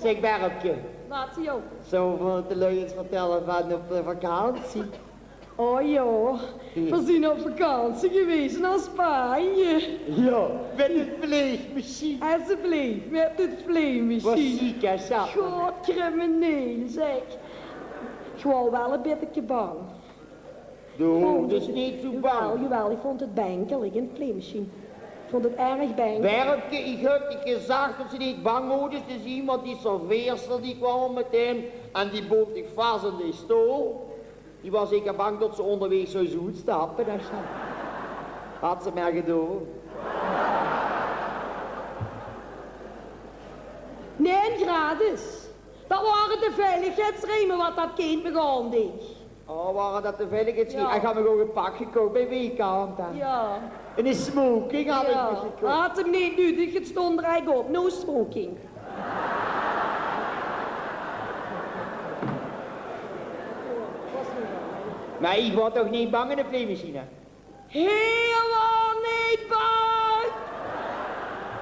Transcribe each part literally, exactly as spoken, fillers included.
Zeg, Berpke. Wat, jao? Zólle v'r de lui ins vertèlle van op de vakantie? O jao, v'r zien op vakantie gewaes nao Spanje. Jao, mit 't vleegmesjien. Esjeblif, mit 't vleegmesjien. Waat ziek, hè, sjat? God, crimineel, zeg. Ich waor waal e bitteke bang. Doe hoofs neet zoe bang. Jawel, jawel, ich vónj 't benkelig in 't vleegmesjien. Ich vónj 't erg benkelig. Berpke, ich höb dich gezag det se neet bang hoofs te zien, want die serveerster die kwaam metein en die boond dich vas in de sjtool. Die waor zeker bang det se óngerwaeg zouws oetstappe, hè, sjat. Haet ze mer gedaon. Nae, Gradus. Det waore de veiligheidsrieme waat det kind mich aandeeg. O, waore det de veiligheidsrieme? Jao. Ich had mich ouch e pak gekoch bie Weekend, hè. Jao. En 'n smoking had ich mich gekoch. Had 'm neet nudig, 't stóng d'r eigelik op: no smoking. Mer ich waor toch neet bang in de vleegmesjien, hè? Hielemaol neet bang!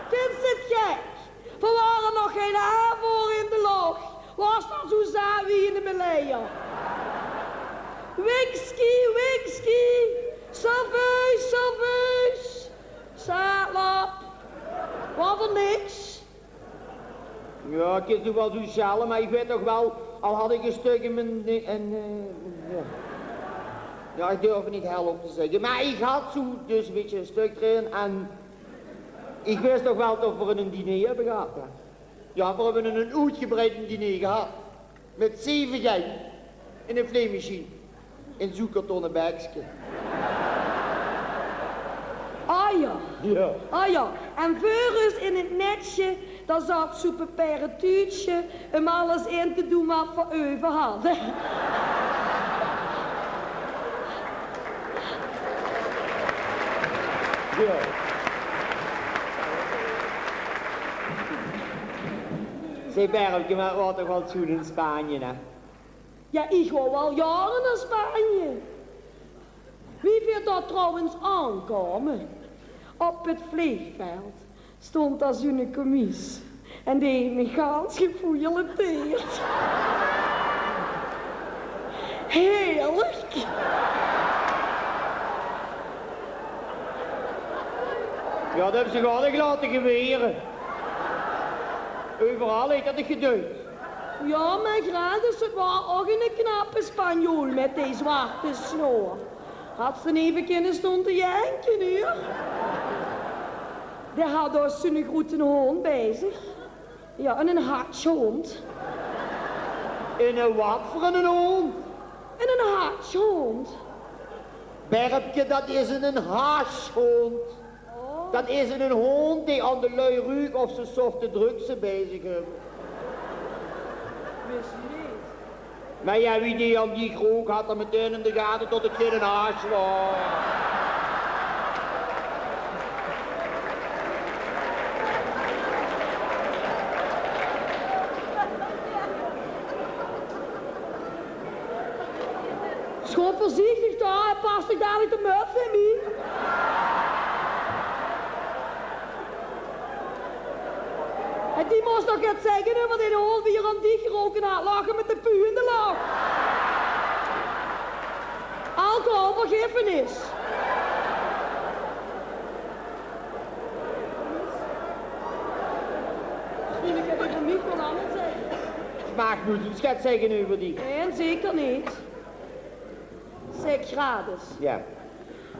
Vinjs se 't gek? V'r waore nog gein aar veur in de loch, waas 't al zoe zaat wie in de Maleia. Wikski, wikski, serveus, serveus, zaatlap. Waor veur niks. Jao, ich kin zoe waal zoe sjelle, mer ich weit toch waal, al had ich e stök in mien, in, eh, jao. Jao, ich durf 't neet hel op te zègke. Mer ich had zoe dus e bietje e stök d'rin en ich wis toch waal det v'r e diner höbbe gehad, hè. Jao, v'r höbbe e oetgebreid diner gehad. Mit zeve geng in 'n vleegmesjien. In zoe kartonne bekske. Ah jao. Jao. Ah jao. En veur us in 't netsje, dao zaot zoe'n papiere tuutsje um alles in te doon waat v'r euver hadde. Jao. Zeg, Berpke, mer 't waor toch waal zoe in Spanje, hè? Jao, ich wou waal jaore nao Spanje. Wie veer dao trouwens aankaome, op 't vleegveld stóng dao zoe'ne commies en dae haet mich gans gefouilleteerd. Heerlik! Jao, det höbbe ze gaar neet laote gewere. Euveral haet det dich geduid. Jao, mer Gradus, 't waor ouch 'ne knappe Spanjool mit die zwarte snor. Had ze eve kinne stónge te jenke, huur. Dae had ouch zoe'ne groete hóndj bie zich. Jao, 'ne hasjhóndj. 'Ne waat veur 'ne hóndj? 'Ne hasjhóndj. Berpke, det is 'ne hasjhóndj. Oh. Det is 'ne hóndj dae aan de lui ruuk of ze softe drugs bie zich höbbe. Wis ich neet. Mer jao, wie dae aan dich rook, had 'r metein in de gate det 't geine hasj waor. Sjoon veurzichtig dao, hae pas dich dalik de muts in, mien. En die mós nog get zègke euver dae hóndj dae aan dich geroke had, lache mit de puuj in de lach. Alcoholvergiffenis. Wils se get euver mich zègke? Maag ich noe ins get zègke euver dich? Nae, zeker neet. Zeg, Gradus. Jao.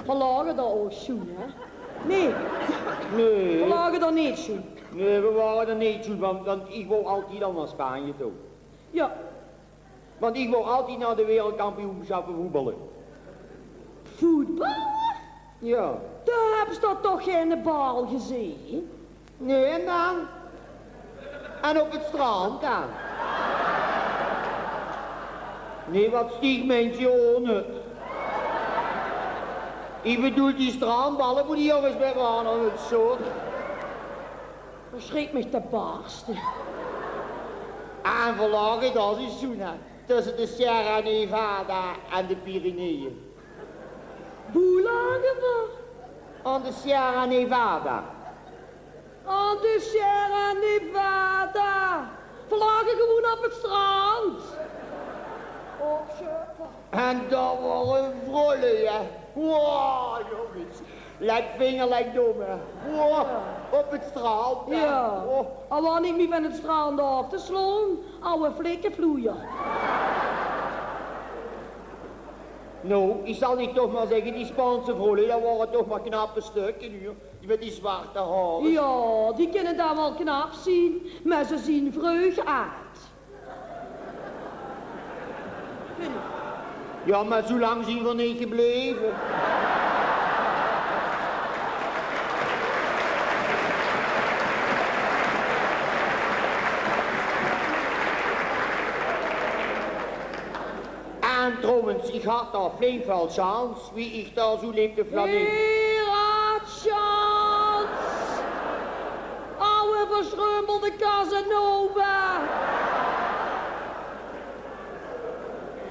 Veer laoge dao ouch sjoen, hè? Nae. Nae. Veer laoge dao neet sjoen. Nae, veer laoge dao neet sjoen, want, want ich wou altied al nao Spanje toe. Jao. Want ich wou altied nao de wereldkampioensjappe voetballe. Voetballe? Jao. Dao höbs se toch geine bal gezeen? Nae, en dan? En op 't strand dan? Nae, waat stieg, mins, jao, nae. Ich bedoel die strandballe, wo die jónges mit wore aan 't sjote. Veer sjrik mich te barste. En veer laoge dao zoe, hè, tösse de Sierra Nevada en de Pyreneeë. Boe laoge veer? Aan de Sierra Nevada. Aan de Sierra Nevada. Veer op 't strand. Och, sjepper. En dat waor 'n vrolle, jao. Wow, jónges. Lek vinger, lek dom, hè. Wow, op 't strand, hè. Jao. Wow. Al waor neet mie van 't strand aof te slaon, awwe flikkevloeier. Noe, ich zal dich toch mer zègke, die Spaanse vrolle, dat waore toch mer knappe stökke, huur. Die mit die zwarte haore. Jao, die kinne dan waal knap zien, mer ze zien vreug aad. Jao, mer zoe lang zien v'r neet gebleve. En trouwens, ich had dao flink väöl chance, wie ich dao zoe leep te flaneren. Hie had chance! Awwe versjreumelde Casanova!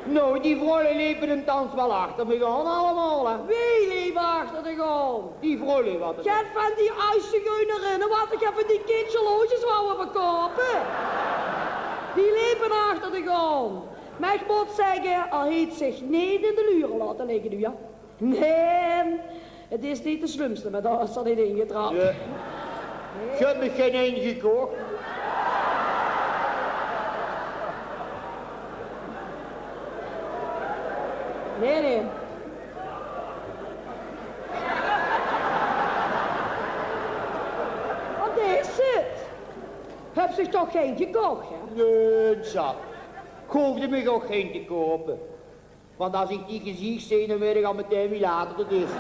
Noe, die vrolle lepe 'n tans waal achter mich aon allemaol, hè. Wie lepe achter dich aon? Die vrolle, wat is... Get van die oud-zigeunerinne, wat ich van die kitsch horloges wouw verkoupe. Die lepe achter dich aon. Mer ich mót zègke, 'r heet zich neet in de lure laote ligke, noe jao. Nae, 't is neet de slumste, mer dao is 'r neet ingetrap. Nae. Ich höb mich gein ein gekoch. Nae, nae. Wat is 't? Höbs dich toch gein gekoch, hè? Nae, sjat. Ich hoofde mich ouch gein te koupe. Want es ich die gezeen zeen, dan weit ich al metein wie laat 't is.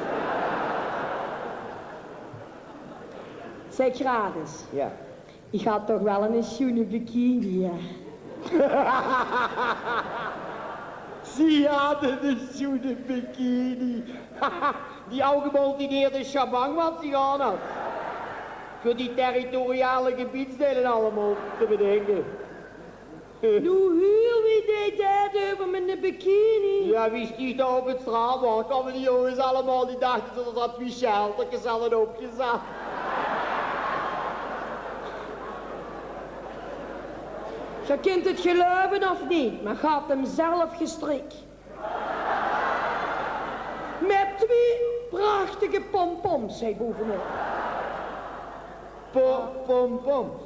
Zèk, Gradus. Jao. Ich had toch waal 'n sjoene bikini, hè? Zie had 'n sjoene bikini. Die aw gemoltineerde sjabang wat ze aon had. Veur die territoriale gebiedsdeile allemaol te bedinke. Noe huur, wie deit det euver miene bikini? Jao, wie stieg dao op 't strand, dan kome die jónges allemaol, die dachte det d'r twie sjelterkes hadde opgezat. Geer kint 't geluive of neet, mer ich had 'm zelf gestrik. Mit twie prachtige pompoms hie bovenop. Po-, pompoms.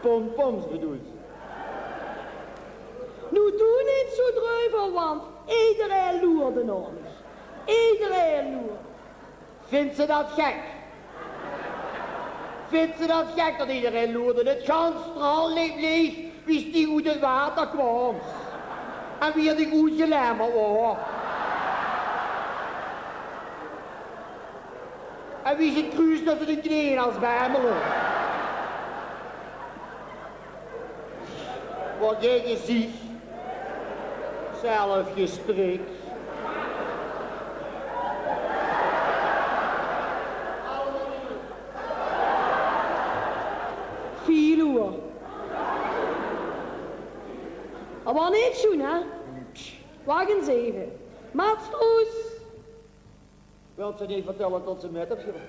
Pompoms bedoels se? Noe, doe neet zoe dreuvel, want ederein loerde nao mich. Ederein loerde. Vinds se dat gek? Vinds se dat gek dat ederein loerde? 't Gans strand leep leeg, wie s dich oet 't water kwaams. En wie 't dich oetgelemmerd waor. En wie se 't kruus tösse de kneeën es Bemmel. Wat geer geziech. Zelf gestrik. Veer oer. Mer waor neet sjoen, hè? Wach ins eve. Mats Stroes. Wilt ze neet vertèlle tot ze mit höb gedaon?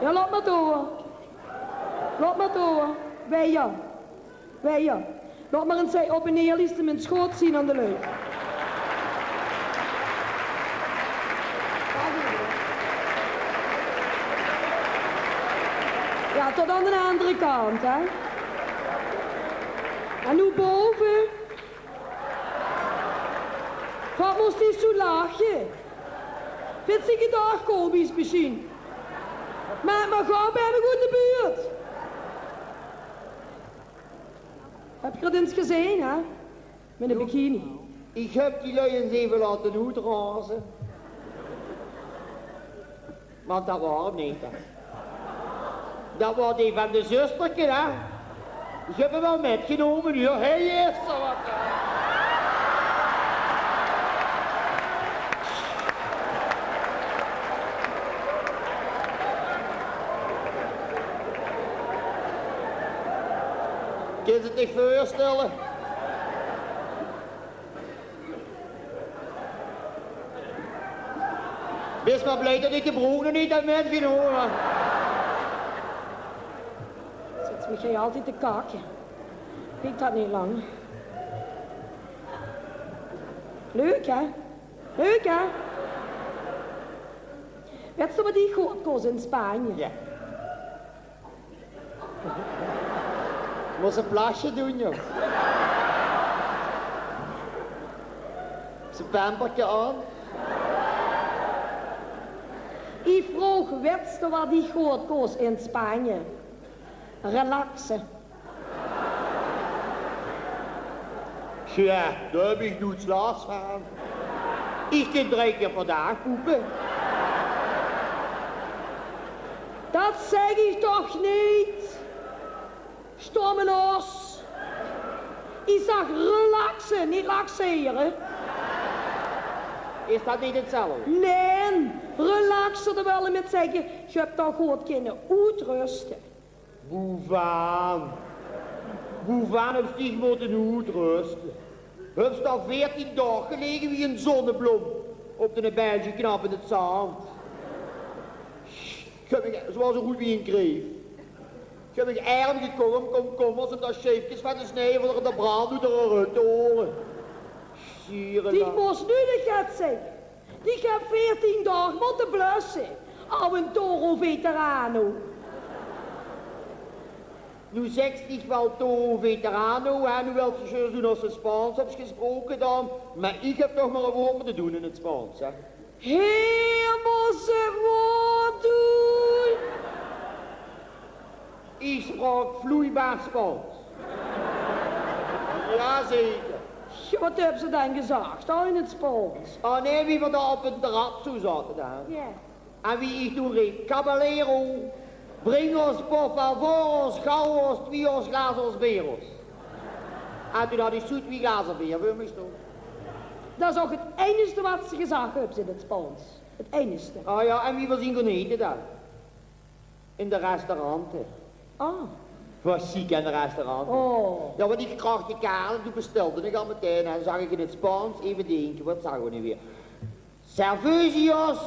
Jao, laot mer door. Laot mer door. Wei, jao. Wei, jao. Laot mer ins, eh, op 'n neerlieste mien sjoot zien aan de lui. Jao, tot aan de aandere kant, hè. En noe bove. Wat mós se zoe lache? Vinds se 't ouch komisch mesjien? Mer, mer gaw, bön ich good in de buurt. Höb geer 't ins gezeen, hè? Mit 'n bikini. Ich höb die lui ins eve laote oetraoze. Want dat waor 'm neet, hè. Dat waor dee van de zusterke, hè. Ich höb 'm waal mitgenómme, huur. Hie is 'r, wat, hè. Kins se 't dich veurstelle? Bis mer blij dat ich de broek nog neet höb mitgenómme. Ich gaon altied te kakke. Duurt dat neet lang? Leuk, hè? Leuk, hè? Wèts se wat ich good kós in Spanje? Jao. Mós e plasje doon, jóng. Höbs se e pamperke aan? Ich vroog, wèts se wat ich good kós in Spanje? Relaxe. Tja, dao höb ich noets las van. Ich kin drei kier per daag poepe. Dat zègk ich toch neet? Stomme os. Ich zag relaxe, neet laxere. Is dat neet 'tzelfde? Nae, relaxe, dat wèlt mit zègke, ich höb toch good kinne oetröste. Boevaan? Boevaan höbs dich mótte oetröste? Höbs dao veertien daog gelege wie ein zonneblom op de Belgische knap in 't zand. Ich höb mich, zoe waas 'r good wie ein kreef. Ich höb mich erm gekomme um komkommers en dao sjeefkes van te snieje veur de brand oet de rögk te hole. Sierelaar. Dich mós noe de get zègke. Ich höb veertien daog mótte blusse. Awwe toro veterano. Noe zègks dich waal toro veterano, hè? Noe wèls se zjus doon of se Spaans höbs gesproke dan. Mer ich höb toch mer e waord mótte doon in 't Spaans, hè? Heer, mós se waord doon? Ich spraok vloeibaar Spaans. Jao, zeker. Jao, wat höbs se dan gezag, dan in 't Spaans? Oh nae, wie v'r dao op 't terras zoe zaote dan. Jao. En wie ich toen reep: "Caballero, bring os, por favor, os gauw os twie os glaas os beer os." En toen had ich zoe twie glazer beer veur mich staon. Dat is ouch 't einigste wat se gezag höbs in 't Spaans. 't Einigste. Ah jao, en wie v'r zien gaon ete dan? In de restaurante. Ah. Waas ziek in de restaurante. Oh. Jao, want ich kraog de kaart en toen bestèlde ich al metein. En zag ich in 't Spaans, effe dinke, wat zagge v'r noe weer? Cervecios,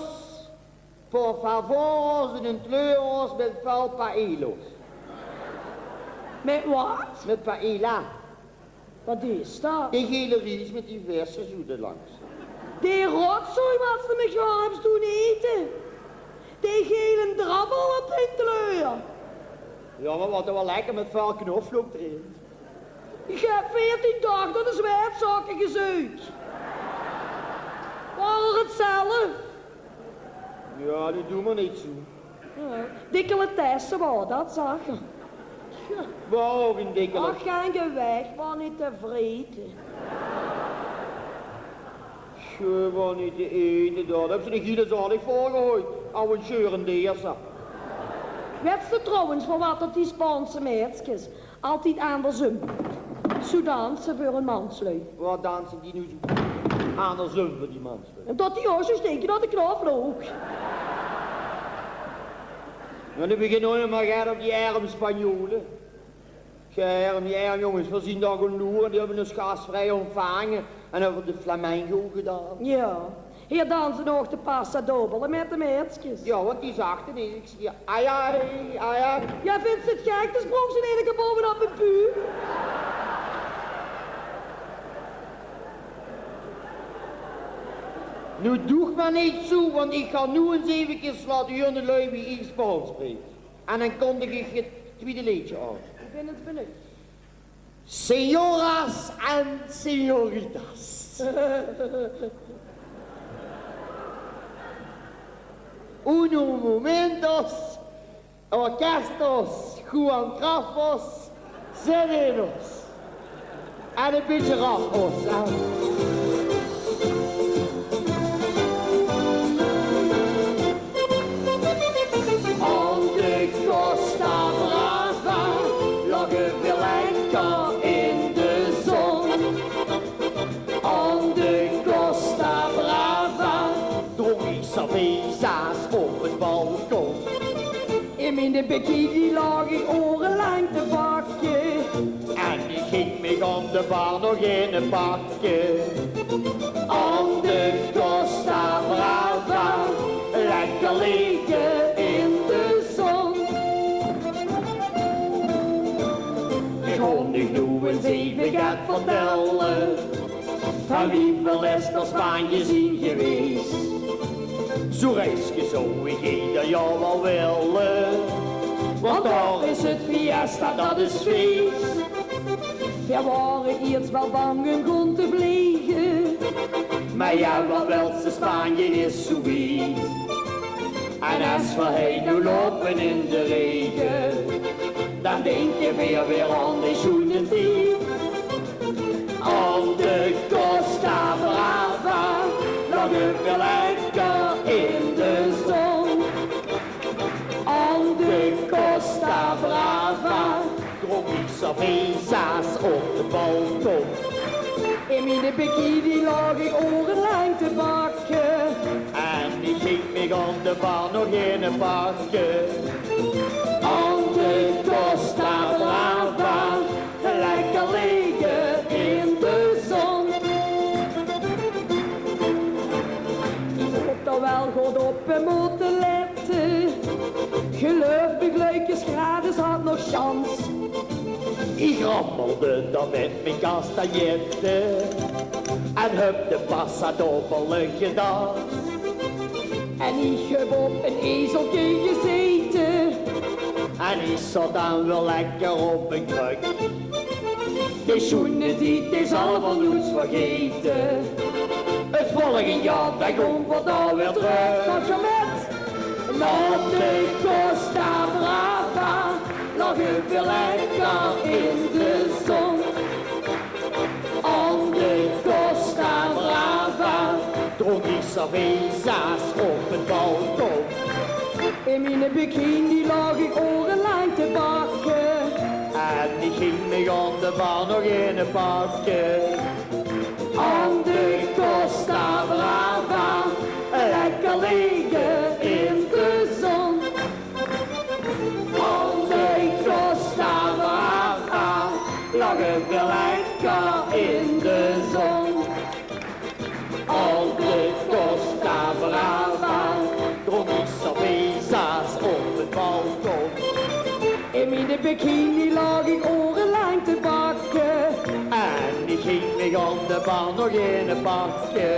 por favor, en un tleuros mit vel paellos. Mit wat? Mit paella. Wat is dat? De gele ries mit die verse zoe d'r langs. De rotzooi wat se mich waal höbs doen ete. De gele drabbel op dien kleur. Jao, mer wat waal lekker mit väöl knoflook d'rin. Ich höb veertien daag door de zweetzakke gezeuk. Waor 't zelf. Jao, die doon mer neet zoe. Jao, delicatesse waor dat, zag 'r. Waor ouch ein delicatesse. Ach, gaank eweg, waor neet te vrete. Sjoe, waor neet te ete, dat höbs se de giele zalig veurgehaold. Awwe sjeurende eerste. Wèts se trouwens veur wat dat die Spaanse meidskes altied aandersum zoe danse veur hun manslui? Wat danse die noe zoe aandersum veur die manslui? Umtot die oors zoe stinke nao de knoflook. Jao, noe begin noe mer get op die erm Spanjole. Erm, die erm jónges, veer zien dao gaon loere, die höbbe ós gastvrij óntvange en höbbe de flamenco gedaon. Jao. Hie danse ouch de paso doble mit de meidskes. Jao, want die zagte neet. Ich zag: "Ai, ai, ai, ai." Jao, vinds se 't gek? Dan sprong ze in eine kier bove-op mien puuk. Noe doog mer neet zoe, want ich gaon noe ins efkes laote hure, lui, wie ich Spaans spraek. En dan kondig ich 't twiede leedje aan. Ich bin benuujd. Señoras en señoritas. Unos momentos, orquestos, juan crafos, serenos. En e bietje rafos, hè. Aan de Costa Brava lage veer lekker in de zon. Aan de Costa Brava dronk ich cervezas op 't balkon. In mien bikini laag ich oerelank te bakke. En ich ging mich aan de bar nog eine pakke. Aan de Costa Brava, lekker ligge in de zon. Ich gaon vertèlle van wieväöl es d'r Spaanje zeen gewees. Zoe'n reiske zouw ich eder jaor waal wille, want dao is 't fiesta, dat is fees. Veer wore iers waal bang um goon te vlege, mer jao, wat wils se, Spaanje is zoe wied. En es veer hei noe loupe in de rege, dan dinke veer weer aon de sjoene tied. Aon de Costa Brava laog ich weer lekker in de zon. Aon de Costa Brava dronk ich cerveza's op de balkon. In miene bikini laog ich oerenlang te bakke. En ich góng mich aon de bar nog eine pakke. Aon de Costa Brava, lekker ligke in de zon. Ich höb d'r waal good op mótte lètte. Geluif mich, Luikes Grades had nog sjans. Ich rammelde dao mit mien kastanjette en höb de Paso Doble gedanse. En ich höb op ein ezelke gezete. En ich zaot dan weer lekker op ein krök. De sjoene tied, die zal ich noets vergaete. 't Volgend jaor, dan kómme veer dao weer trök. Nao de Costa Brava, laog ich weer lekker in de zon. Aon de Costa Brava dronk ich cerveza's op 't balkon. In miene bikini laog ich oerenlang te bakke. En ich góng mich aon de bar nog eine pakke. Aon de Costa Brava, lekker ligke in de zon. Aon de Costa Brava, laog ich weer lekker in de zon. Aon de Costa Brava dronk ich cerveza's op 't balkon. In miene bikini laog ich oerenlang te bakke. En ich góng mich aon de bar nog eine pakke.